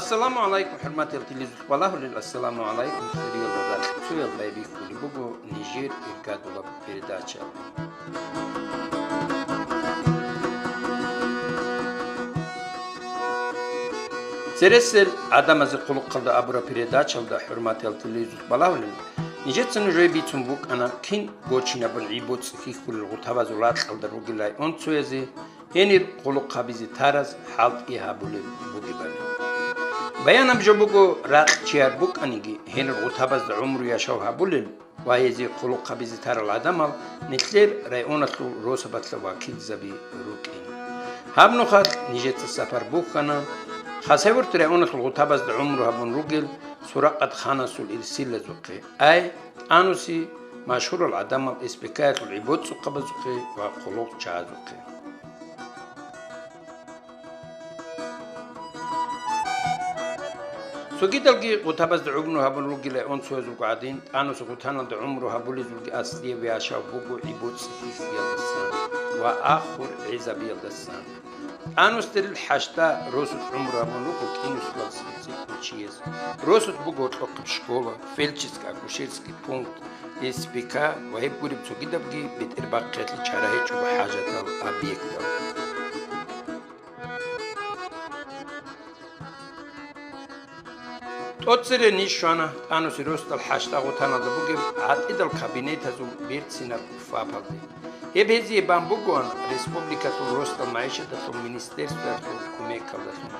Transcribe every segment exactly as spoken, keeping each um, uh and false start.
Ассаламу гӀалайкум, хӀурматиял телезухъбалагьулел, ассаламу гӀалайкум, хирияб рацӀцӀуял байбихьулеб буго нижер иргадулаб передача. Цересел гӀадамазе хъулухъалда абураб передачалда, хӀурматиял телезухъбалагьулел, нижеца нужее бицун букӀана, кин гочинабун гӀи-боцӀи хьихьулел гъутабазул ракьалда ругел районцоязе гьенир хъулухъ гьабизе тараз хӀалтӀи гьабулеб бугебали. Баянаб жо буго, ракьчияр букӀаниги, гьенир гъутабазда гӀумру яшав гьабулел ва гьезие хъулухъ гьабизе тарал гӀадамал нилъер районалъул росабалъа вакилзаби рукӀин. Гьаб нухалъ нижеца сапар бухьана Хасавюрт районалъул гъутабазда гӀумру гьабун ругел Суракъат ханасул ирсилазухъе, ай, тӀануси машгьурал гӀадамал СПК-ялъул гӀи-боцӀухъабазухъе ва хъулухъчагӀазухъе. Цогидалги гъутабазда гӀумру гьабун ругел районцоязулго гӀадин, тӀануси гъутаналда гӀумру гьабулезулги аслияб яшав буго гӀи-боцӀи хьихьиялдасан ва ахур гӀезабиялдасан. ТӀанусдерил хӀажда росулъ гӀумру гьабун руго кӀинусилал цӀикӀкӀун чияс. Росулъ буго гьоркьохъеб школа, фельдшерско-акушерский пункт, СПК ва гьеб гуреб цогидабги бетӀербахъиялъе чара гьечӀого хӀажатал объектал. ТӀоцере ниж щвана тӀануси росдал хӀажда гъутаналда бугеб гӀатӀидал кабинетазул берцинаб ФАПалде. Гьеб гьезие бан бугоан республикалъул росдал магӀишаталъул министерствоялъул кумекалдалъун.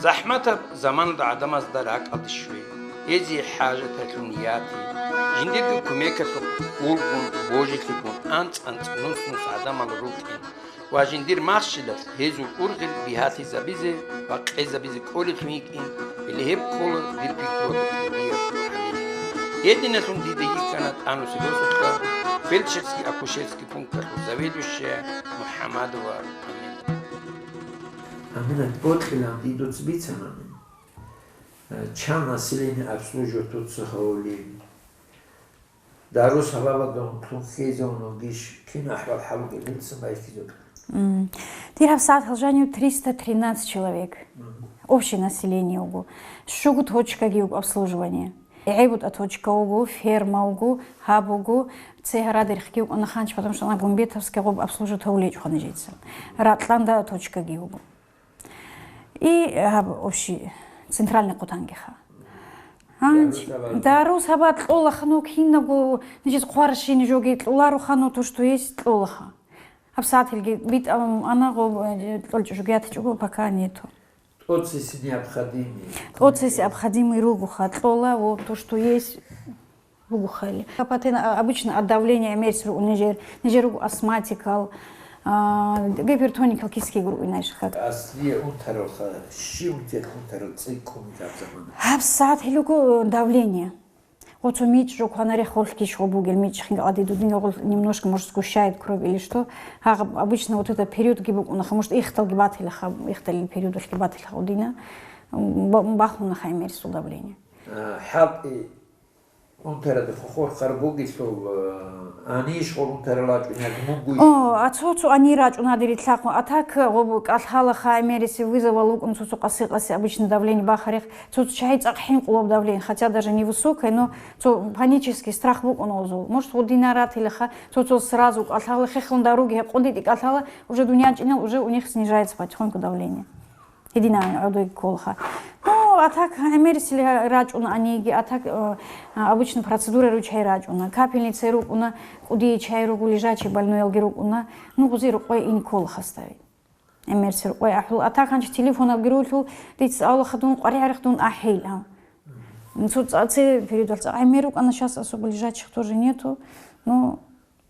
ЗахӀматаб заманалда гӀадамазда ракӀалде щвей, гьезие хӀажаталъун яти, жиндирго кумекалъухъ хьулгун, божилъигун анцӀ-анцӀ, нус-нус гӀадамал рукӀин ва жиндир махщелалъ гьезул ургъел бигьалъизабизе ва къезабизе кӀолелъун йикӀин, гьеле гьеб ккола дир пикруялда кӀудияб гӀамил. Гьединалъун дида йикӀана тӀануси росулъа фельдшерский-акушерский пункталъул заведующая МухӀамадова Амина. Амина, бокьилан дидуц бицана, чан население обслуживать дуца гьавулин. Дару сабабалдун лъун хьезе унугищ, кин ахӀвал-хӀал бугеб, гьелцин байхьизаб? М. Дир гьабсагӀат гьалжанив триста тринадцать человек. Мгм. Общее население вуго. Щуго точкаги вуго обслуживание. ГӀебутӀа точка вуго, ферма вуго, гьаб вуго, цегьарадерхъги вукӀана ханч, потому что ана Гумбетовская гъоб обслуживать гьавулей чӀухъана жеца. Ракьланда точкаги вуго. И гьаб общий центральный хъутангиха. Гьанч, дару сабат кьола ханук кинаго, значит, хъварщин жоги кьоларо хано то, что есть, кьолаха. ГьабсагӀатилги битӀа ана гъоб, э, кьолчӀо жоги ятичӀого, пока нету. ТӀоцеси необходимый. ТӀоцеси необходимый ругоха, кьола, вот то, что есть. Буго хали. Капатен, а, обычно от давления гӀемерис руго нижер, нижер руго астматикал, а, гипертоникал кискиго руго инайшха. Аслие унтаралха, щи унтер унтарал цӀикӀкӀун гьаб замана? ГьабсагӀат гьелуго давление. Оцо мичӀ жо кванаре холкиш гъо бугел мичӀ хингалъади дудин гъол немножко, может, сгущает кровь или что. Гьагъ обычно вот это периодги букӀунаха, может, ихталги батилаха, ихталил периодалъги батилаха гъодина. М, ба-, бахунаха гӀемерисул давление. А, хӀалтӀи Унтарада хохор хъар бугелъул, э, анищ гъол унтарал рачӀунеги мугуй? О, ацо-цо ани рачӀунади ритлъахъун. А так, гъоб кӀалъала хай мериси вызовал вукӀун цо-цо къаси-къаси обычно давление бахарихъ. Цо-цо чагьи цӀакъ хӀинкъулаб давление, хотя даже невысокое, но цо панический страх букӀун озул. Может, гъудина ратилаха, цо-цо сразу кӀалъала хехун даруги гьекъундитӀи кӀалъала, уже дунъя чӀинал уже у них снижается потихоньку давление. Гьединан гӀодой кколха. Ну, а так, гӀемерисел рачӀуна аниги, а так, э, обычно процедура ручай рачӀуна. Капельница рукӀуна, кӀудияй чай руго, лежачий больноялги рукӀуна. Ну, гъузи рукъой ин кколха стави. ГӀемерисел рукъой ахӀул. А так, гьанчи телефоналги рулъул, дица авлаха дун, къваригӀарих дун ахӀейил, а. Цо ца-, це передал ца-, гӀемер рукӀана, щас особо лежачих тоже нету. Ну,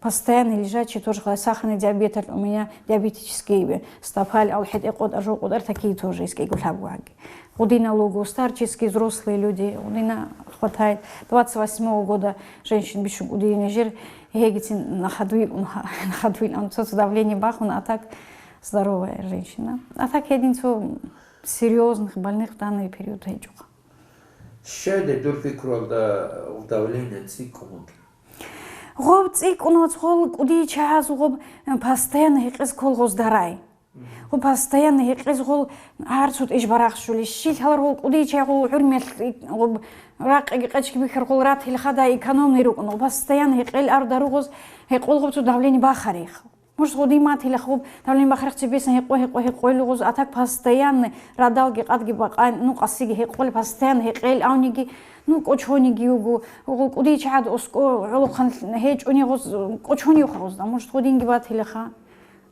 Постоянно лежачий тоже, сахарный диабет, у меня диабетический стопаль, ал хӀетӀе къотӀар, жо къотӀар, такие тоже искӀиго лъабгоги. Гъудина луго, старческий, взрослые люди, гъудина хватает. Двадцать восьмого года женщин бищун кӀудиин жер, гьегицин нахадуй, нахадуй, ан цо-цо давление бахун, а так здоровая женщина. А так гьедин цо серьёзных больных в данный период гьечӀо. Щайда дур пикруялда давление цӀикӀкӀун вукӀин? Гъоб цӀикӀкӀун вац гъол кӀудияй чагьазул гъоб, э, постоянно гьекъез ккол гъоздарай. Гъо, постоянно гьекъез гъол гьар цо тӀиж барахщули, щил гьалар гъол кӀудияй гъол гӀурмел, гъоб, ракъиги къечги бихьар гъол ратил хада экономный рукӀун, гъо, постоянно гьекъел ар даругъоз гьекъол гъоб цо давление бахарихъ. Муш гъодин матила хъуб, давление бахарихъ цебесан гьекъо, гьекъо, гьекъойлугъоз, а так постоянно радалги къадги бакъай, ну, къасиги гьекъоли, постоянно гьекъел авниги, ну, кӀочониги юго, гъол кӀудияй чагӀад оскӀо гӀолохъан гьечӀони гъоз, кӀочони юха гъозда, муш гъодинги батилаха.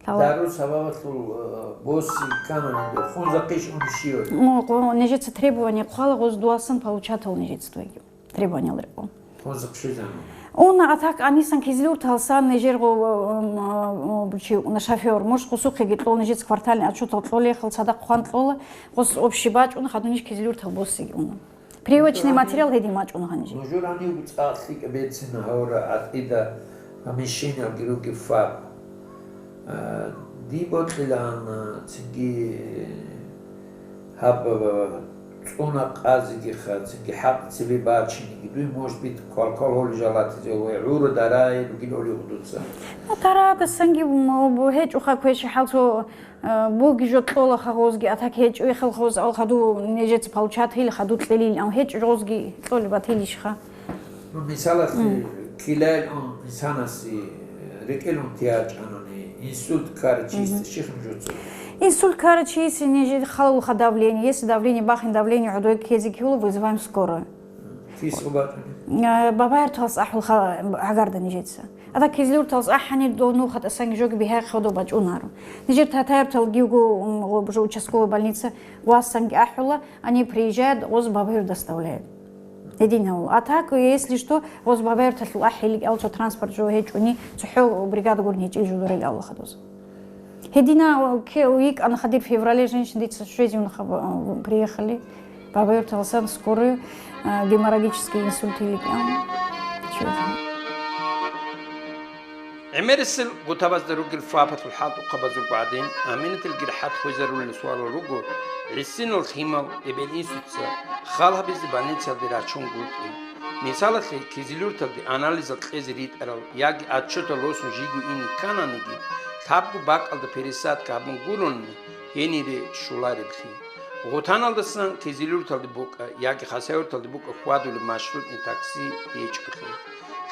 Лъала. Дару сабабалъул, э, босси кканани, хунзахъищ унищиялъ? Ну, гъо-, нижеца требование хъвала гъоз дуасан получатель нижеца твоги. Требование рекъон. Хунзахъ щвезан. Уна, а так анисан Кизилюрталсан нижер гъо-, м, м, чи уна шофёр. Муш гъусухъеги кьол нижеца квартальный отчетал кьолехал цадахъ хъван кьола, гъос общий бачӀун хадунищ Кизилюртал боссиги уна. Прививочный материал гьедин мачӀун гьанже. Нужер гьанив цӀакъ лъикӀаб бецина гьавра гӀакъида, помещениялги ругеб ФАП. А, диб бокьилаан, цинги гьаб цӀуна къазигиха, цинги хӀакъ цебе бачиниги, дуй, может быть, квалквал гьоли жалатизе ва гӀура дарай ругил оли гъудуца. Ну, тарадасанги м-, бу-, гьечӀоха квеши хӀал цо Э, боги жо кьола хагъозги, а так гьечӀо хелхоз ал хаду нижеца получатель хаду кьелил, ам гьечӀо жозги кьоли батилищха. Ну, мисалалъе, килайилан инсанасе, э, рекӀелун тиячӀанани, инсульт ккаричи Мгм. Щихъ нужеца? Инсульт ккаричи, если нижер халалха давление, если давление бахин, давление гӀодой ккезе ккола, вызываем скорую. Кис гъубатани? Э, Бабаярталас ахӀулха гӀагарда нижеца. Ада Кизилюрталас ахӀани, дов нуха тӀасанги жоги бихӀяхъ ходо бачӀунаро. Нижер Татаяртал гивго, м, гъо-, жо участковый больница вассанги ахӀула, они приезжают, гъоз Бабаюр доставляют. Гьедин гьавула. А так, если что, гъоз Бабаярталъул ахӀилик алча транспорт жо гьечӀуни, цохӀо бригада гурни гьечӀил жо дурел авлахадуз. Гьедина ке-, йикӀана хадир феврале женщин дица швезивна хаба-, приехали. Бабаюрталасан скорую, а, геморрагический инсульт или кӀан. Чё это? ГӀемерисел гъутабазда ругел ФАПалъул хӀалтӀухъабазул гӀадин, Аминатил гирхӀат хвезарулел суалал руго, гӀисинал лъимал эбел-инсуца хал гьабизе больницаялде рачун гуртӀи. Мисалалъе, Кизилюрталде анализал кьезе ритӀарал яги отчетал росун жиго ине ккананиги, лъабго бакӀалда пересадка гьабун гурони, гьенире щолареблъи. Гъутаналдасан Кизилюрталде букӀа яги Хасавюрталде букӀа хьвадулеб маршрутный такси гьечӀолъи.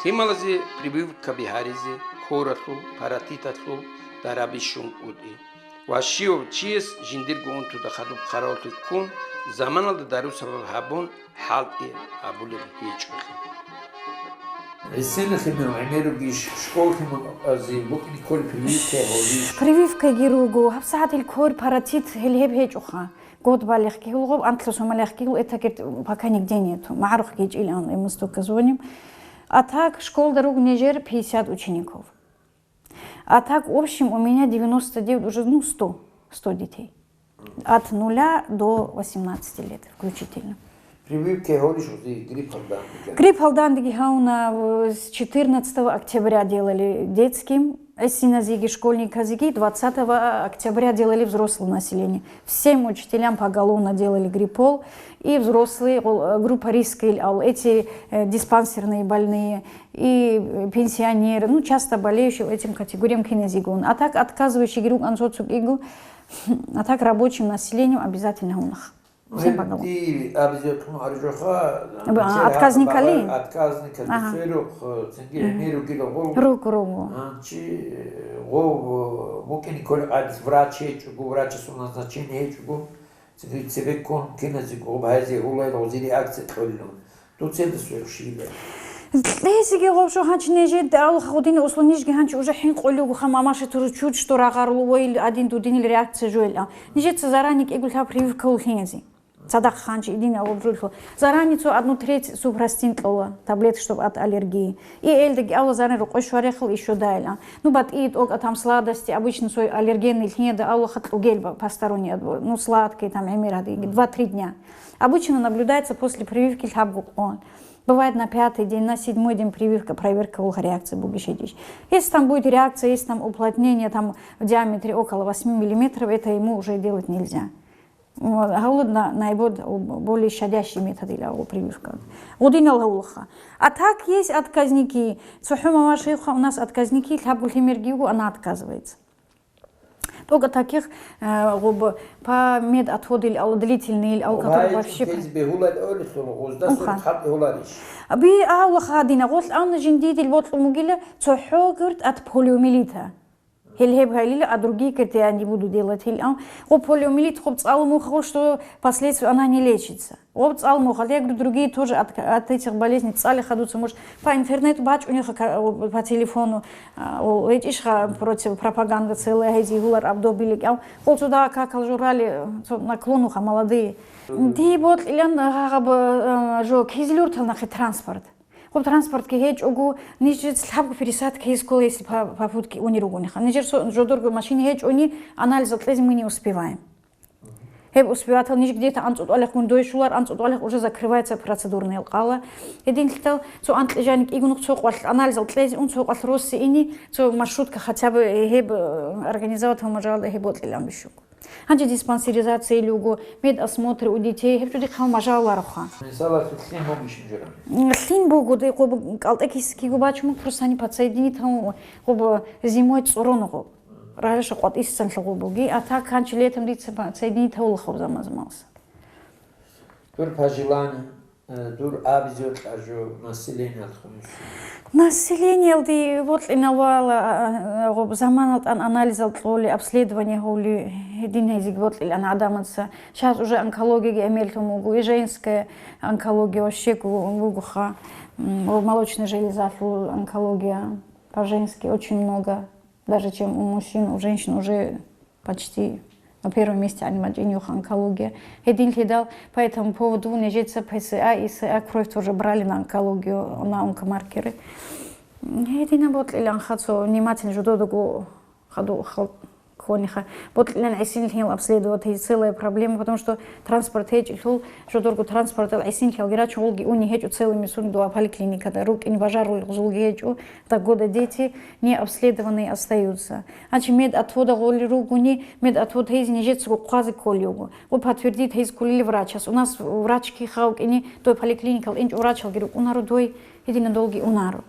Лъималазе прививкаби гьаризе, коралъул, паротиталъул дараби щун кӀутӀи. Ва щивав чияс жиндирго унтуда хадуб хъаравуллъи ккун, заманалда дару-сабаб гьабун, хӀалтӀи гьабулеб гьечӀолъи. ГӀисиналъе мел гӀемеру гиш, школалъе мукъазе букӀине кколеб прививка гьолищ? Прививкаги руго, гьабсагӀат ил корпоратив гьел гьеб гьечӀоха. Год балихъги гьулгъуб, антлъу сомалихъги гьул, это, говорит, пока нигде нету. МагӀарухъги гьечӀилан, мы столько звоним. А так, школда руго нижер пятьдесят учеников. А так, в общем, у меня девяносто девять, уже, ну, сто, сто детей. От нуля до восемнадцати лет включительно. Прививки гьолищ гъузи гриппалдандеги? Гриппалдандеги гьавна, э, с четырнадцатого октября делали детским, эсиназиги, школьниказиги, двадцатого октября делали взрослое население. Всем учителям поголовно делали гриппол, и взрослые, гъол-, э, группа риска ил ал, эти, э, диспансерные больные, и, э, пенсионеры, ну, часто болеющие этим категориям кинезигун. А так отказывающие групп анцоцук игу, а так рабочим населением обязательно унах. Всем поголовно. Гьеб абизе тун аржуха, Ба-, отказникали? Отказника Ага. Дуцерухъ, цинги Мгм. Эмир ругила гъол. Руг, ругу. Анчи, э, гъов, э, мукӀин кколеб гӀадис врач гьечӀого, врачасул назначение гьечӀого. Цебеккун киназего гъоб гьайзе гьулайл гъозие реакция кьолилан. Дуцелда сверхшиила. Лезиги гъоб жо гьанчи нежеда алха гъудини услу нижги гьанчи уже хӀинкъулев гуха мамаша туру чуч что рагъарулу войил адин дудинил реакция жойла. Нижеца зарани кӀигулъа прививка улхинези. Цадахъ ханчи идин гъоб жулъу. Зарани цо одну треть супрастин кьола, таблетка, чтоб от аллергии. И элдаги авла заран рукъой шварехал ишо дайла. Ну, батӀи, тӀокӀа, там сладости, обычно свой аллерген илъинеда авлахъа кьугел ба-, посторонний отбор. Ну, сладкий, там, гӀемер гьадиги, два-три дня. Обычно наблюдается после прививки лъабго къон. Бывает на пятый день, на седьмой день прививка, проверка улха реакция бугищ гьечӀищ. Если там будет реакция, если там уплотнение там в диаметре около восьми миллиметров, это ему уже делать нельзя. Гьавлад на-, наибод более щадящий метод или гьаву прививка. Гъудинал гьавулха. А так есть отказники. ЦохӀо мамашевха у нас отказники, лъабгу лъимергивгу, она отказывается. Только таких, э, гъоб, по медотводил ал, длительный ал, который вообще... Гъайчи тезе бегьулари олелъул, гъозда Уха. Сер хъат бегьуларищ? Би авла хадина, гъолъ авна жиндидил бокьун бугила цохӀо гурт от полиомиелита. Гьел гьеб гьайлила, а другие киртияни буду делать гьел, а? Гъоб полиомиелит гъоб цӀалун муха, что последствия она не лечится. Гъоб цӀалун муха, я говорю, другие тоже от, от этих болезней цӀали хадуца, может, по интернету бачӀунеха, ка-, по телефону, а, о, гьечӀищха против пропаганда целая гьезие гьулар абдобилик, а? Гъол цо дагьа какал журали, цо наклонуха, молодые. Ди бокьилан гьагъаб, а, жо, кизилуртал нахъе транспорт. Гъоб транспортги гьечӀого, ниж жеца лъабго пересадка гьез ккола, если по, попутке уни ругониха. Нижер со-, жодорго машина гьечӀони, анализал кьезе мы не успеваем. Гьеб успеватал ниж где-то анцӀутӀалихъ гундой щулар, анцӀутӀалихъ уже закрывается процедурный къала. Гьединлъидал цо анкьи жани кӀигунухъ цо къвалъ анализал кьезе ун, цо къвалъ росси ини, цо маршрутка хотя бы гьеб, э, организовать гьамажал гьеб бокьилан бищуго. Гьанже диспансеризация или уго, медосмотр у детей, гьеб чӀудихъ гьал мажаллароха. Мисалалъе, лъим бугищ жура? М, лъим буго, дей къоб кӀалтӀе кис киго бачму, просто они подсоединить гьавун, къоб зимой цӀуруну къоб. Ражаша къватӀисанлъа къоб буги, а так гьанчи летом дица подсоединить гьавула хаб заман-заманса. Дур пожелание. Э, дур абизе кьажу населениялъ хъумусу. Населениялде бокьинавала, а, гъоб заманалда анализал кьоли, обследование гьоли, гьедин гьезиги бокьилан гӀадамаца. Щас уже онкологияги гӀемерлъун вуго, и женская онкология вообще гу-, вугоха, м, ва молочная железалъул онкология по-женски очень много, даже чем у мужчин, у женщин уже почти на первом месте гьаниб бачӀинеха онкология. Гьединлъидал по этому поводу нижеца П С А и С А кровь тоже брали на онкологию, на онкомаркеры. Гьединаб бокьиланха цо внимательно жододаго хаду халкъ ккониха. Бокьилан гӀисинлъиял обследовать гьей целая проблема, потому что транспорт гьечӀелъул, жодорго транспортал гӀисинлъиялги рачун, гъулги уни гьечӀо целыми сун дова поликлиникада, рукӀин бажарулел гъулги гьечӀо, до года дети не обследованные остаются. Гьанчи медотвода гъолли ругони, медотвод гьейзи нижецаго хъвазе кколев вуго. Ва подтвердить гьейз кколел врачас. У нас врачги хавкӀини, дой поликлиникал инчӀо врачалги рукӀунаро дой, гьедина долги унаро.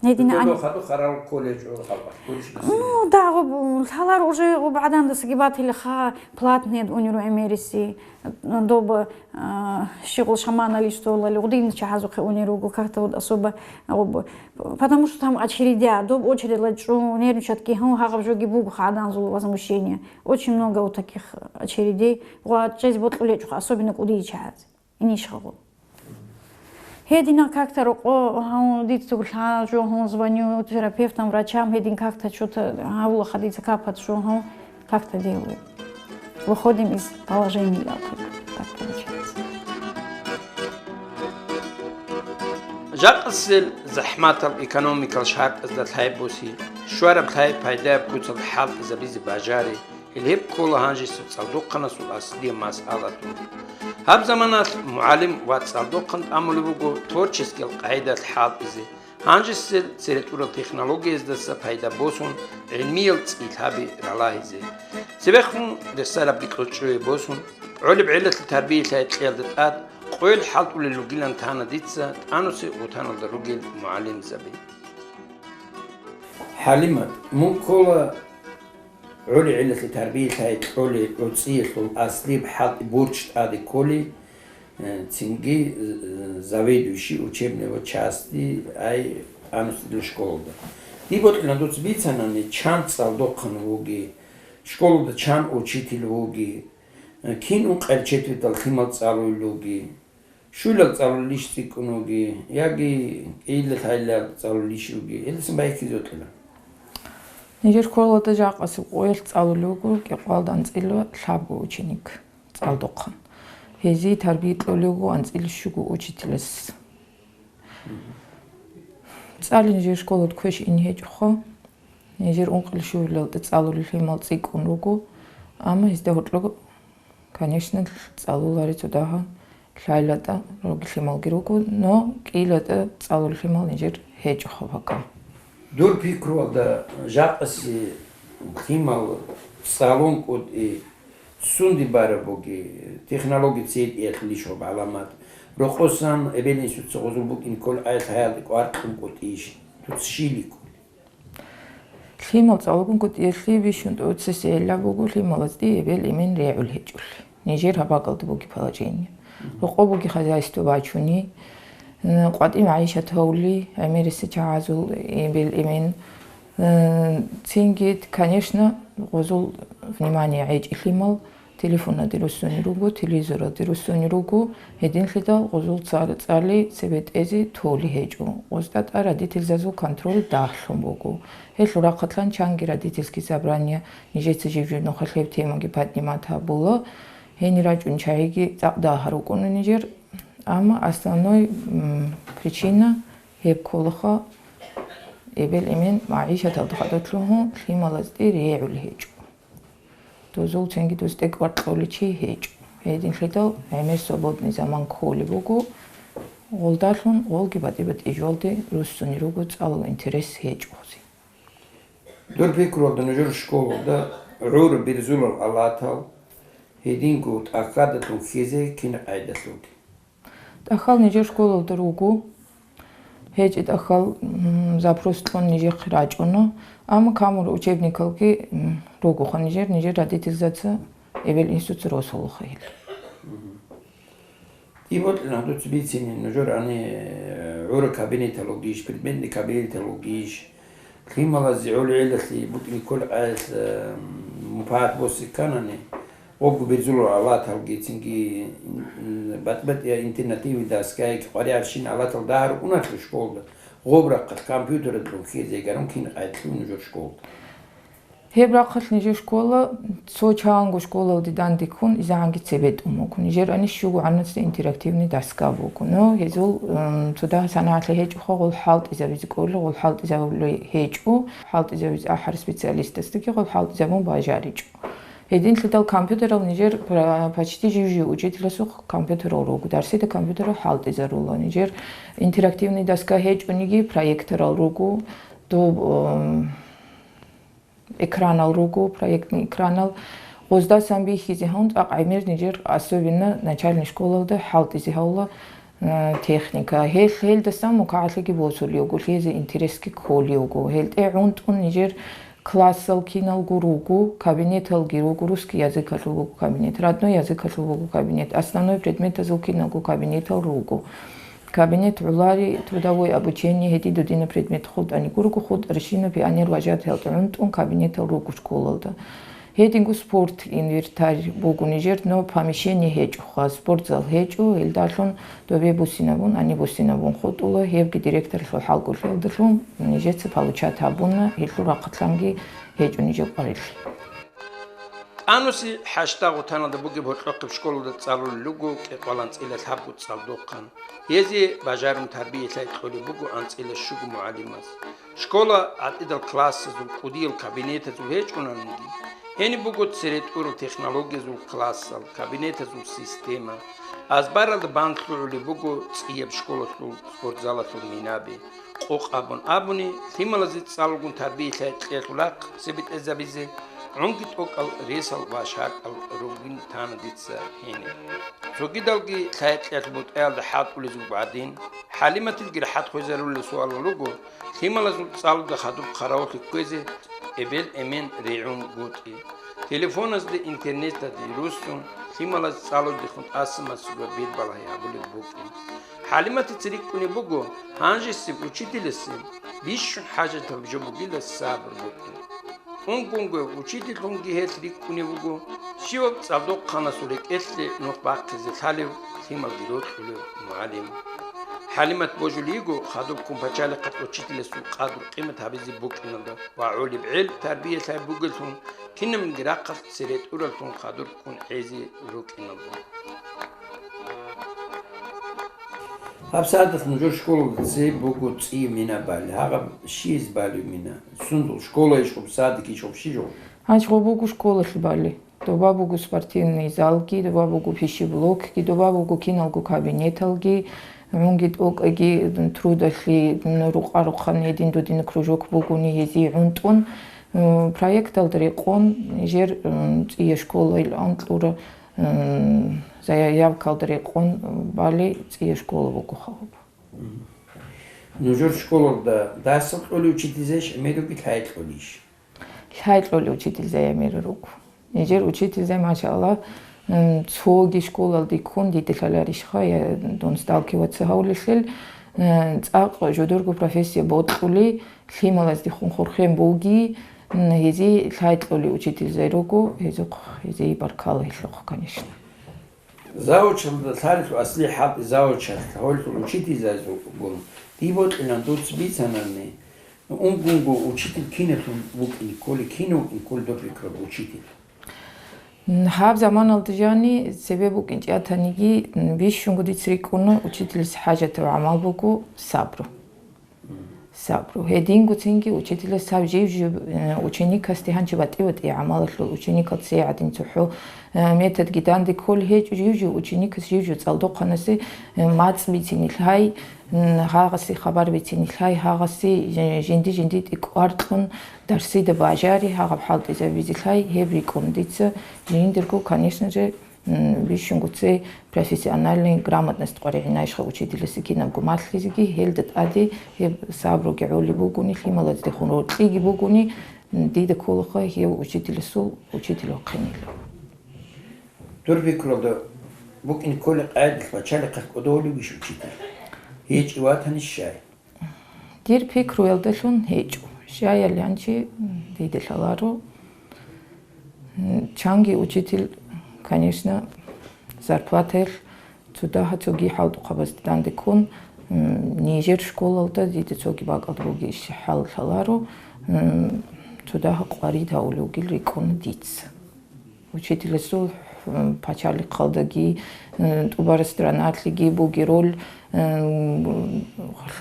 Гьедина Додо ани- хадуб харал колледж у халкъалъ гурищ Ну, насилие. Да, гъоб, лъалар уже гъоб гӀадамдасаги батила ха, платный униро эмериси, доб, а, щигъул шаманалищ толали, гъудин чагьазухъе унир руго, как-то вот особо, гъоб, потому что там очередя, доб очередьла чӀун, нервничатги гьун, гьагъаб жоги буго гӀаданзул возмущение. Очень много вот таких очередей. Ва чӀезе бокьулечӀо, особенно кӀудияй чагьаз. Инищ гьабу. Гьединал как-то рокъо, гьав, дица гурлъа жо, гьав, звоню терапевтам, врачам, гьедин как-то чё-то гьавула хадица капат жо, гьав, как-то делаю. Выходим из положения, так, так получается. Жакъасел захӀматаб экономикал шартӀазда лъай боси, щвараб лъай пайдаяб куцалда хӀалтӀизабизе бажари, Гьеб ккола гьанжесеб цӀалдохъанасул аслияб масъалатун. Гьаб заманалъ мугӀалим ва цӀалдохъан тӀамулеб буго творческиял къагӀидалъ хӀалтӀизе, гьанжесел цере тӀурал технологияздаса пайда босун, гӀилмиял цӀилъаби ралагьизе. Цебехун ресараб бикьочӀое босун, гӀолеб гӀелалъе тарбиялъе гьекъиялда тӀад къойил хӀалтӀулел ругилан тана дица тӀанусеб гъутаналда ругел мугӀалимзаби. ХӀалимат, мун ккола ГӀули гӀиллалъе тарбиялъе кьолей гӀуцӀиялъул аслияб хӀалтӀи бурч тӀаде кколей, э, цинги, э, заведующий учебного части ай анусидал школалда. Дие бокьилан дуца бицанани, чан цӀалдохъан вуги, школалда чан учитель вуги, э, кин ункъабилеб четвертьдал лъимал цӀалулел руги. Щуйилал цӀалулел иш цӀикӀкӀун вуги, яги кӀиялда лъабилал цӀалулел иш вуги, гьелдасан байбихьизе бокьила. Нижер школалда жакъасеб къоялъ цӀалулел руго кӀикъоялда анцӀила лъабго ученик цӀалдохъан. Гьезие тарбия кьолеб буго анцӀила щуго учителас. ЦӀали нижер школалда квеш ине гьечӀоха, нижер ункъабилеб щуялда цӀалулел лъимал цӀикӀкӀун руго, амма гьезда гьоркьоб Конечно, цӀалулари цо дагьа лъабилатӀа руги лъималги руго, но кӀиялда цӀалулел лъимал нижер гьечӀоха пока. Дур пикруялда, жакъасе лъимал цӀалун кӀутӀи сунде бараб буги, технология цебетӀиялъул иш гьаб гӀаламат, рокъосан эбел-инсуца гъозул букӀин кколеб, ай лъаялда кӀвар кьун кӀутӀищ, дуца щиб кколеб? Лъимал цӀалугун кӀудиялъе бищун тӀоцесегӀилла буго лъималазде эбел-эмен регӀул гьечӀолъи. Нижер гьаб бакӀалда буги положение. Рокъо буги хозяйство бачуни, н-, къватӀи магӀишат гьавли, гӀемерисел чагӀазул эбел-эмен. Н-, цинги, конечно, гъозул внимание гӀечӀи лъимал, телефоназде руссуни руго, телевизоразде руссуни руго, гьединлъидал гъозул цар-, цӀали цебетӀезе толи гьечӀо. Гъозда тӀа родительзазул контроль дагьлъун буго. Гьелъул рахъалъан чанги родительский собрание, нижеца жив-жив нухалъ гьеб темаги поднимать гьабула. Гьенир рачӀун чагӀиги цӀакъ дагьа рукӀуна нижер. Амма основной, м, причина гьеб кколаха, эбел-эмен магӀишаталда хадур лъугьун лъималазде регӀул гьечӀо. Дозул цинги доз тӀекӀвар кьоличи гьечӀо. Гьединлъидал гӀемер свободный заман кколеб буго, гъолдалъун гъолги батӀи-батӀи жолде руссуни руго, цӀалул интерес гьечӀозе. Дур пикруялда нужер школалда гӀур бирзулал алатал гьединго тӀахьадалъун хьезе кин къайдалъулги? ТӀахьал нижер школалда руго. ГьечӀеб тӀахьал, м, запрос кьун нижехъе рачӀуна, амма камур учебникалги, м, ругоха нижер, нижер родительзаца эбел институтца росулаха гьел. Дие бокьана дуца бицине, нужер гьанир гӀур кабинеталгийищ, предметный кабинеталгийищ, лъималазе гӀоло гӀелалъе букӀине кколеб къаялъ, м, мунпагӀат босе кканани, гъобго бирзулал алаталги, цинги, м, батӀи-батӀияб интерактивный доскаги, къваригӀарабщинаб алатал дагьа рукӀуналъул школалда, гъоб рахъалъ компьютералъун хьезе гьарун кин къайдалъула нужер школалда? Гьеб рахъалъ нижер школа цо чанго школалде дандеккун изегӀанги цебетӀун буго. Нижер гьанир щуго гӀанасда интерактивный доска буго. Но гьезул, м, цо дагьа санагӀалъи гьечӀоха гъол хӀалтӀизабизе кӀолел, гъол хӀалтӀизабулей гьечӀо. ХӀалтӀизабизе ахӀарал специалистасдаги гъол хӀалтӀизабун бажаричӀо. Гьединлъидал компьютерал нижер пра-, почти жив-жив учителасухъ компьютерал руго, дарсида компьютерал хӀалтӀизарула. Нижер интерактивный доска гьечӀониги, проекторал руго, доб, м, экранал руго, проектный экранал. Гъоздасан бихьизе гьун, цӀакъ гӀемер нижер, особенно начальный школалда, хӀалтӀизе гьавула, э, техника. Гьел, гьелдасан мукагӀалъиги босулев вуго, лъезе интересги кколев вуго. ГьелтӀе гӀунтӀун нижер классал киналго руго, кабинеталги руго, русский языкалъул буго кабинет, родной языкалъул буго кабинет, основной предметазул киналго кабинетал руго. Кабинет гӀолари, трудовое обучение, гьедин додинаб предмет хутӀани гурого, хутӀарщинаб пионер-вожатый гьелда гӀунтӀун кабинетал руго школалда. Гьединго спорт инвентарь буго нижер, но помещение гьечӀоха, спортзал гьечӀо, гьелдалъун добе буссинабун, гьаниб буссинабун хутӀула, гьебги директорлъул хӀалкӀолъиялдалъун нижеца получать гьабуна, гьелъул рахъалъанги гьечӀо нижер къварилъи. Ануси хӀажда гъутаналда бугеб гьоркьохъеб школалда цӀалулел руго кӀикъоялда анцӀила лъабго цӀалдохъан. Гьезие бажарун тарбиялъай кьолеб буго анцӀила щуго мугӀалимас. Школа гӀатӀидал классазул, кӀудиял кабинетазул гьечӀонаниги, гьениб буго цере тӀурал технологиязул классал, кабинетазул система. Азбаралда бан лъугӀулеб буго цӀияб школалъул спортзалалъул минаби. Къокъ абун абуни, лъималазе цӀалугун тарбиялъай кьеялъул рахъ цебетӀезабизе гӀунги тӀокӀал ресал ва шартӀал ругин тана дица гьениб. Цогидалги лъай-кьеялъул бутӀаялда хӀалтӀулезул гӀадин, ХӀалиматилги рахӀат хвезарулел суалал руго, лъималазул цӀалуда хадуб хъаравуллъи кквезе эбел-эмен регӀун гутӀи. Телефоназде, интернетазде руссун, лъималаз цӀалудехун тӀасамасуга бер балагьи гьабулеб букӀин. ХӀалиматица рикӀкӀунеб буго, гьанжесеб учителасе бищун хӀажатаб жо бугила сабур букӀин. Унго-унгояв учительлъунги гьелъ рикӀкӀунев вуго, щивав цӀалдохъанасул рекӀелъе нух бахъизе лъалев, лъималги рокьулев мугӀалим. ХӀалимат божулей йиго хадубккун пачалихъалъ учителасул къадру-къимат гьабизе букӀиналда ва гӀолеб гӀел тарбиялъай бугеллъун, кинабниги рахъалъ цере тӀураллъун хадубккун гӀезе рукӀиналда. ГьабсагӀаталъ нужер школалда цебе буго цӀияб мина бали. Гьагъаб щиб балев мина? Сундул школа ишгъуб, садик ишгъуб, щиб жо? Гьанже гъо буго школалъе бали. Доба буго спортивный залги, доба буго пищеблокги, доба буго киналго кабинеталги, гӀунги тӀокӀаги, трудалъе, рукъа-рухъан гьедин-додин кружок бугони гьезие гӀунтӀун, м, проекталда рекъон, нижер, м, цӀия школа илан кьура, м, заявкалда рекъон бали цӀия школа буго хабаб. Нужер школалда дарсал кьолев учительзейищ, гӀемерги лъай кьолищ? Лъай кьоли учительзая мер руго. Нижер учительзай, машалла, м, цоги школалде ккун дида лъаларищха, я дун сталкиваться гьавулелъул, м, цӀакъ жодорго профессия бокьули, лъималаздехун хурхен буги, м, гьезие лъай кьоли учительзай руго, гьезухъ, гьезие баркала гьелъухъ, конечно. Завучалда лъарилъул аслихӀ хӀалтӀи завучалъ, гьолъул учительзайзул гун, дие бокьилан дуца бицанани, унгунго учитель киналъун вукӀине кколи, кинав вукӀине кколи дур пикруялда учитель? Гьаб заманалда жани цебе букӀинчӀеб батаниги, бищунго дица рикӀкӀуна, учителас хӀажатаб гӀамал буго сабру. Сабру. Гьединго цинги учителас гьаб жив-жив, э, ученикасде гьанже батӀи-батӀи гӀамалалъул, ученикал цей гӀадин цохӀо, э, методги данде кколей гьечӀо, жив-жив ученикас жив-жив цӀалдохъанасе, э, мацӀ бицине лъай, м, гьагъасе хабар бицине лъай, гьагъасе жи-, жинди-жиндитӀи кӀвар кьун, дарсида бажари, гьагъаб хӀалтӀизабизе лъай, гьеб рикӀкӀун дица жиндирго, конечно же, М, бищунго цей профессиональный грамотность къваригӀинайищха учителасе кинабго малъизеги, гьелда тӀаде гьеб сабруги гӀолеб бугони, лъималаздехун рокьиги бугони, м, дида кколаха гьев учителасул учитель вахъинилан. Дур пикруялда букӀине кколеб къайдалъ пачалихъалъ кӀодолевищ учитель? ГьечӀев ватани щай? Дир пикруялдалъун гьечӀо. Щаял янчи дида лъаларо. Чанги учитель, конечно, зарплатаялъ цо дагьа цоги хӀалтӀухъабазда данде ккун, м, нижер школалда дида цоги бакӀалда бугищ хӀал лъаларо, м, цо дагьа къварид гьавулев вугил рикӀкӀуна дица. Учителасул, м, пачалихъалдаги, м, тӀубараб страналъиги бугеб роль, м,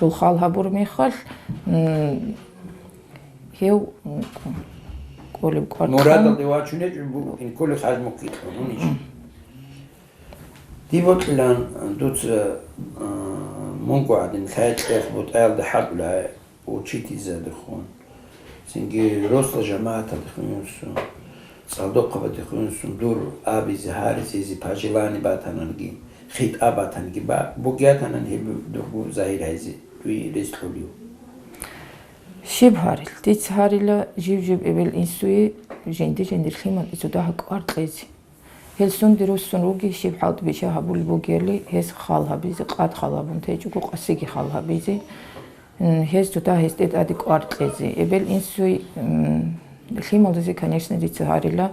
лъул хал гьабураб мехалъ, м, гьев, м, кӀолеб кӀвар Мурадалде вачунечӀо бу-, инколи хажмухъе кьун, унич. М. Дие бокьилан дуца, а, мунго гӀадин лъай-кьех бутӀаялда хӀалтӀулай. Учительзадехун, цинги росла жамагӀаталдехун юсун, цӀалдохъабадехун юсун дур абизе, гьаризе, пожелание батананиги, хитӀаб батаниги ба-, бугеятанани гьеб дургу загьир гьайзе дуе рес кьулев. Щиб гьарил? Дица гьарила жив-жив эбел-инсуе жинди-жиндир лъимал ицу дагьа кӀвар кьезе. Гьел сунде руссун руги, щиб хӀалтӀи биша гьабулеб бугели, гьес хал гьабизе, къад хал гьабун течӀого, къасиги хал гьабизе, м, гьез цо дагьа гьесде тӀаде кӀвар кьезе. Эбел-инсуе, м, лъималазе, конечно, дица гьарила,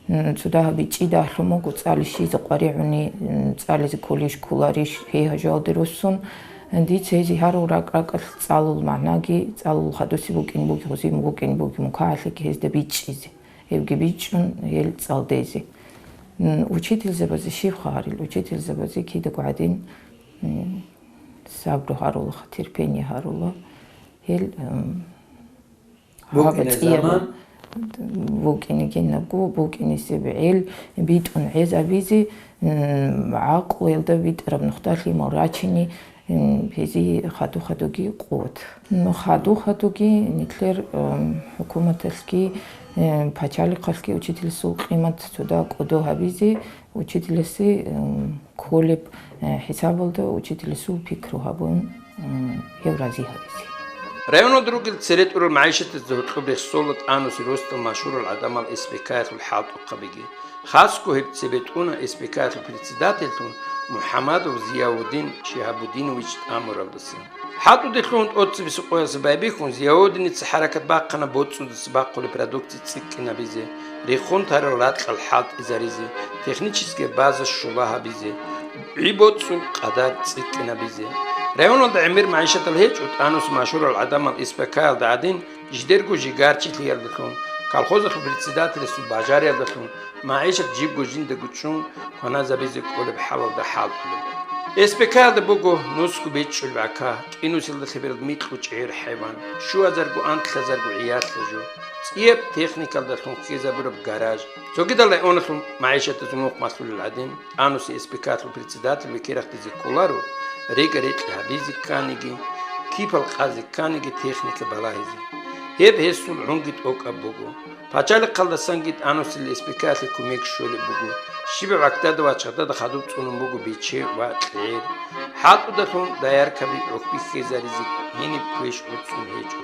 м, цо дагьа бичӀчӀи дагьлъун буго, цӀали щизе къваригӀуни, м, цӀализе кколищ, кколарищ, гьей гьажуялде руссун. Дица гьезие гьарул ракӀ-ракӀалъ цӀалул магӀнаги, цӀалул хадусе букӀин буги, гьузин букӀин буги, мукагӀалъиги гьезда бичӀчӀизе. Гьебги бичӀчӀун гьел цӀалдезе. М, учительзабазе щиб хъа гьарил? Учительзабазе кидаго гӀадин, м, сабру гьарула, терпение гьарула. Гьел, м, гьаб букӀине цӀияб заман. БукӀинегинабго, букӀинесеб гӀел битӀун гӀезабизе, м, гӀакълуялда битӀараб нухда лъимал рачине, М, гьезие хаду-хадуги къуват. Ну, хаду-хадуги нилъер, м, хӀукуматалъги, м, пачалихъалъги учителасул къимат цо дагьа кӀодо гьабизе, учителасе, м, кколеб, э, хӀисабалда учителасул пикру гьабун, м, гьев рази гьабизе. Районалда ругел цере тӀурал магӀишатазда гьоркьоб рехсола тӀануси росдал машгьурал гӀадамал СПК-ялъул хӀалтӀухъабиги. Хасго гьеб цебетӀуна СПК-ялъул председательлъун МухӀамадов Зиявудин Шигьабудинович тӀамуралдаса. ХӀалтӀуде лъугьун тӀоцебесеб къоялъ байбихьун, Зиявудиница хӀаракат бахъана боцӀудаса бахъулеб продукция цӀикӀкӀинабизе, рехун тарал ракьал хӀалтӀизаризе, техническая база щула гьабизе, гӀи боцӀул къадар цӀикӀкӀинабизе. Районалда гӀемер магӀишатал гьечӀо, тӀанус машгьурал гӀадамал СПК-ялда гӀадин, жидерго жигарчилъиялдалъун, колхозалъул председателасул бажариялдалъун, магӀишат жибго жиндаго чӀун кваназабизе кӀолеб хӀалалда хӀалтӀулеб. СПК-ялда буго нусго бичӀчӀулеб гӀака, кӀинусиялда лъебералда микьго чӀегӀер хӀайван, щуазарго-анлъазарго гӀиялъа жо, цӀияб техникалдалъун хьезабураб гараж. Цогидал районалъул магӀишатазул нух малъулел гӀадин, тӀануси СПК-лъул председатель векерахъизе кколаро, рега-рекьи гьабизе кканиги, кипал къазе кканиги техника балагьизе. Гьеб гьесул гӀунги тӀокӀаб буго. Пачалихъалдасанги тӀанусил СПК-лъе кумек щолеб буго. Щибаб гӀахьдада ва чагъдада хадуб цӀунун буго бече ва кьер. ХӀалтӀудалъун дояркаби гӀухьби хьезаризе гьениб квеш гӀуцӀун гьечӀо.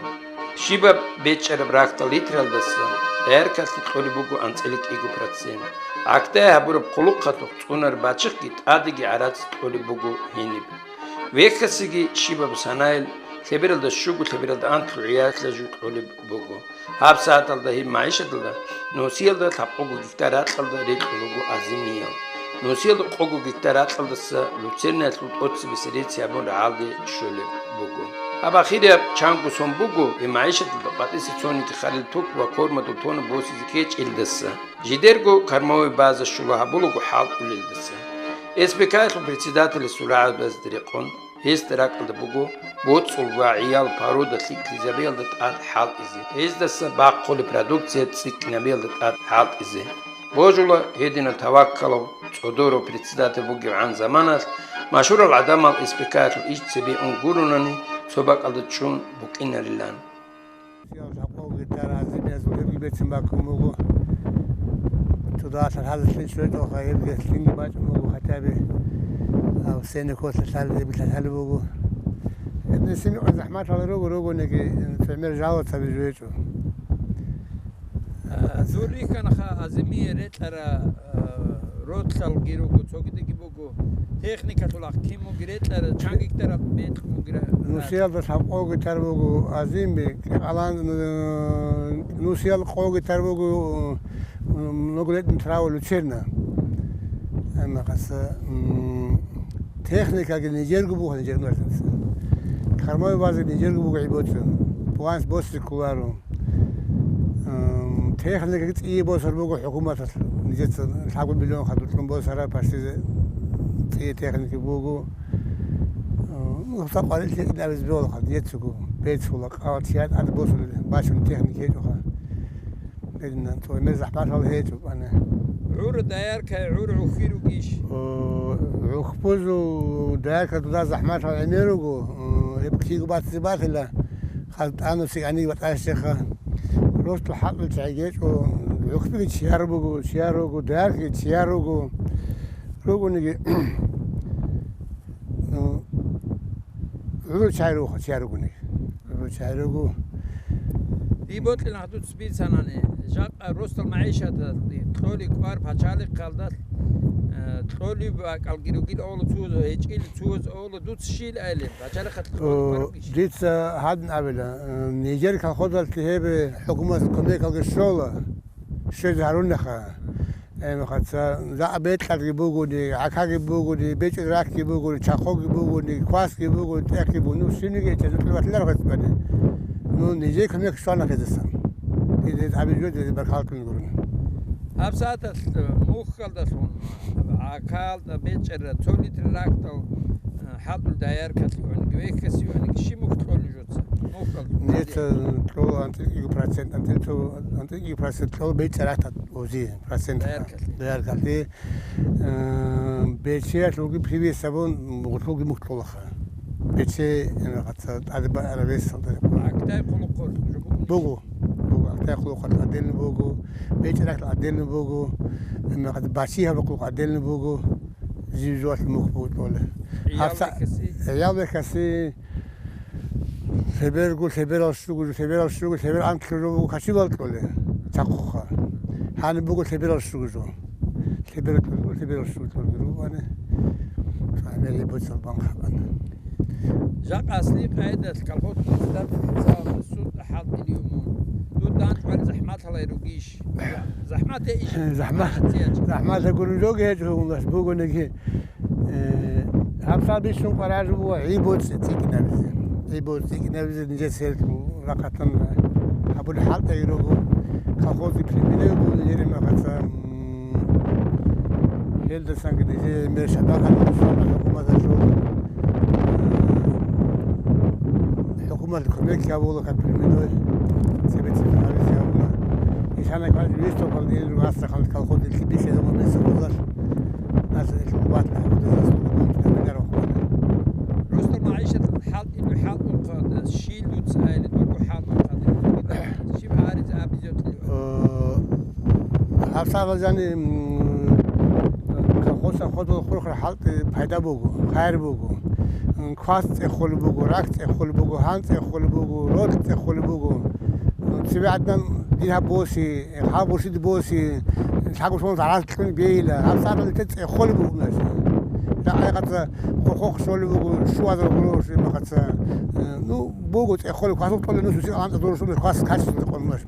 Щибаб бечӀараб рахьдал литралдаса гӀеркалъе кьолеб буго анцӀила кӀиго процент. ГӀакдай гьабураб хъулухъалъухъ цӀунараб бачихъги тӀадеги гӀарац кьолеб буго гьениб. Вехьасиги щибаб санаил лъебералда щуго, лъебералда анлъго гӀиялъа жуй кьолеб буго. Гьаб сагӀаталда гьеб магӀишаталда Нусиялда лъабкъого гектар ракьалда рекьун руго азимиял. Нусиялда къого гектар ракьалдаса Люцернаялъул тӀоцебесеб рецц гьабун рагӀалде щолеб буго. Гьаб ахирияб чанго сон буго гьеб магӀишаталда къватӀиса цониги халил ток ва кормадул тонна босизе ккечӀелдаса, жидерго кормовой база щула гьабулаго хӀалтӀулелдаса. С П К-ялъул председателасул рагӀабазда рекъон, гьесда ракӀалда буго боцӀул ва гӀиял порода лъикӀлъизабиялда тӀад хӀалтӀизе, гьездаса бахъулеб продукция цӀикӀкӀинабиялда тӀад хӀалтӀизе. Божула гьединал таваккалав, цӀодорав председатель бугебгӀан заманалъ машгьурал гӀадамал С П К-ялъул иш цебе ун гуронани цо бакӀалда чӀун букӀинарилан. Жакъа гитара азимиязул гьебги бецин бакун буго. Цо дагьалъ гьазулъин щвечӀолха, гьебги лъинги бачӀун буго хотя бы. Гьав сцена кколъа лъалеб, гьебги лъалеб буго. Гьеб несим гьикъан захӀматал руго, ругониги, например, жаловаться бижу гьечӀо. А, дур рихьанаха азимие рекьара, а, ротлъалги руго, цогидеги буго. Техникалъул ахъ кин мугила рекьара, чан гектараб бекь мугила. Нусиялда лъабкъого гектар буго азимби, кьалан, э, нусиял къого гектар буго, э, многолетний трава Люцерна. Амма хаса, м, техникаги нижерго буго, нижер нугӀлъанца. Кормовой база нижерго буго гӀибоцин. Планс босриккуларо. Ам, техникаги цӀие босар буго хӀукуматалъ. Нижеца лъабго миллион хадурлъун босара, почти цӀие техника буго. Ам, ну, гьабсагӀат къварилъи кӀинабизе бегьулаха, нижецаго бецула, къала чияр тӀад босулел бачун техника гьечӀоха. Гьединан цо мер захӀматал гьечӀо. Ана. ГӀур даяркай гӀур гӀухьи ругищ? О, гӀухьбузул даярка дуда захӀматал гӀемер руго, о, гьеб киго бацӀцӀи батила, хал тӀанусиги гӀаниг батӀашеха. Росту хӀакъул чагӀи гьечӀо, гӀухьбиги чияр буго, чияр руго, даяркаги чияр руго. Ругониги, о, гӀур чагӀи руго, чияр ругониги. Ручай руго. Дие бокьилан гьадуц бицанани, жакъа росдал магӀишаталъе кьолеб кӀвар пачалихъалда, э, кьолеб бакӀалги ругел авала цугьаз, гьечӀил цугьаз авала дуц щил айилин, пачалихъалъе кьолеб кӀвар О, ругищ? Дица гьадин абила, э, нижер колхозалъе гьеб хӀукуматалъ кумекалги щола, щвезе гьарунеха. Гьебмехалъ цо бекьарги бугони, гӀакаги бугони, бечӀун рахьги бугони, чахъоги бугони, квасги бугони, тӀехги бугони, ну, щибниги гьечӀеб, жо кьолеб батиларо хъвецӀбани. Ну, нижее кумек щвана гьезасан. Гьез абизе жо, гьез баркаллъун гурони. ГьабсагӀаталъ, э, мухьалдалъун, гӀакалда бечӀараб цо литр рахьдал, э, хӀалтӀул даяркалъе гьониги, вехьасе гьониги, щиб мухь кьолеб жо? Нилъеца кьола анцӀила кӀиго процент, анцӀила цо, анцӀила кӀиго процент кьола бечӀарахъа ози процент. Даяркалъе. Даяркалъе, э, бечеялъулги привес абун, гъулъулги мухь кьолаха. Бече, э, гьаца тӀаде баара весалда. ГӀакдай хъулухъ буго. Буго. Буго, гӀакдай хъулухъ отдельно буго, бечӀарахъ отдельно буго, э, гьаца бачи гьаб хъулухъ отдельно буго, жив-живалъ мухь буго кьола. ГӀиял Гьабса-, вехьасе? ГӀиял вехьасе, Лъеберго, лъеберал щуго, лъеберал щуго, лъебер анлъго жо буго качибал кьоле, чахъуха. Гьаниб буго лъеберал щуго жо. Лъеберал кьоле, лъеберал щуго кьоле рубани. Гьаниб боцал банк гьабана. Жакъа асли къайдалъ колхоз председатель хӀисабалда суд хӀалтӀилев мун. Дур данчӀвали захӀмат гьалай ругищ? ЗахӀмат гьейищ? ЗахӀмат, захӀмат гьечӀо. ЗахӀмат гьечӀо, гьечӀо, гьунас бугониги. Э, гьабсагӀат бищун къваригӀараб буго гӀи боцӀи цӀикӀкӀинабизе. ГӀи боцӀи цӀикӀкӀинабизе нижер церкӀ рахъатан гьабулеб хӀалтӀаги руго, колхозги племена буго нижер мехалъ, м, гьелдасанги нижер мер шабагъат хӀукуматалъул, э, хӀукуматалъ кумек гьабула, как племенной цебе-цебе гьабизе гьабула. Ишана квалги вистокал ил Астрахань колхоз ил бихьизабун месо гозар. Нас ил хӀукумат гьабула, заслуга бан кабилар вахъуна. Просто магӀишат хӀалтӀилу хӀалтӀулхъа, щил дуца гьайли, дурго хӀалтӀулхъа, щиб гьаризе абизе йотлиба? Э, гьабсагӀат жани, м, колхоза ходул хурхар хӀалтӀи пайда буго, хайр буго. Квас цӀехолеб буго, ракь цӀехолеб буго, гьан цӀехолеб буго, ролъ цӀехолеб буго. Цеве гӀадин дир гьаб боси, гьаб борщи боси, лъабго шолгӀан загьар кьун бейила, гьаб сагӀаталда цӀехолеб буго наш. Ракъайгъаца хохох щолеб буго, щуазар гуро шимахъаца. Ну, буго цӀехолеб, квасул тӀолеб нус усил амцӀа дурусулеб квас качественно къонмаш.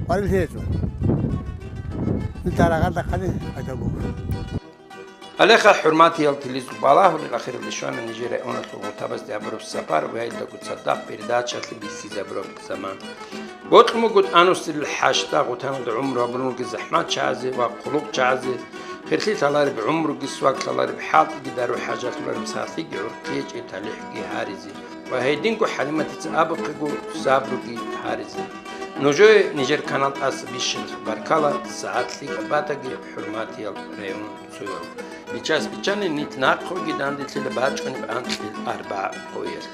Варил гьечӀо. Нилъ рагъалда хъали пайда буго. Гьалеха, хӀурматиял телезуб, балагьулел ахиралде щвана нижер районалъул Гъутабазде гьабураб сапар ва гьелдаго цадахъ передачалъе бихьизабураб заман. Бокьун буго тӀанусел хӀажда Гъутаналда гӀумру гьабурун ругел захӀматчагӀазе ва хъулухъчагӀазе, херлъи лъалареб гӀумруги, свак лъалареб хӀалтӀиги, дару-хӀажат лъурареб сахлъиги, гӀурхъи гьечӀеб талихӀги гьаризе. Ва гьединго ХӀалиматица абухъего, сабруги гьаризе. Нужее нижер канал тӀаса бищунеб баркала, сагӀат лъикӀаб батаги, хӀурматиял районал цоял. Бичас-бичани нилъ нахъеги данделъила бачӀунеб анкьил арбагӀ къоялъ.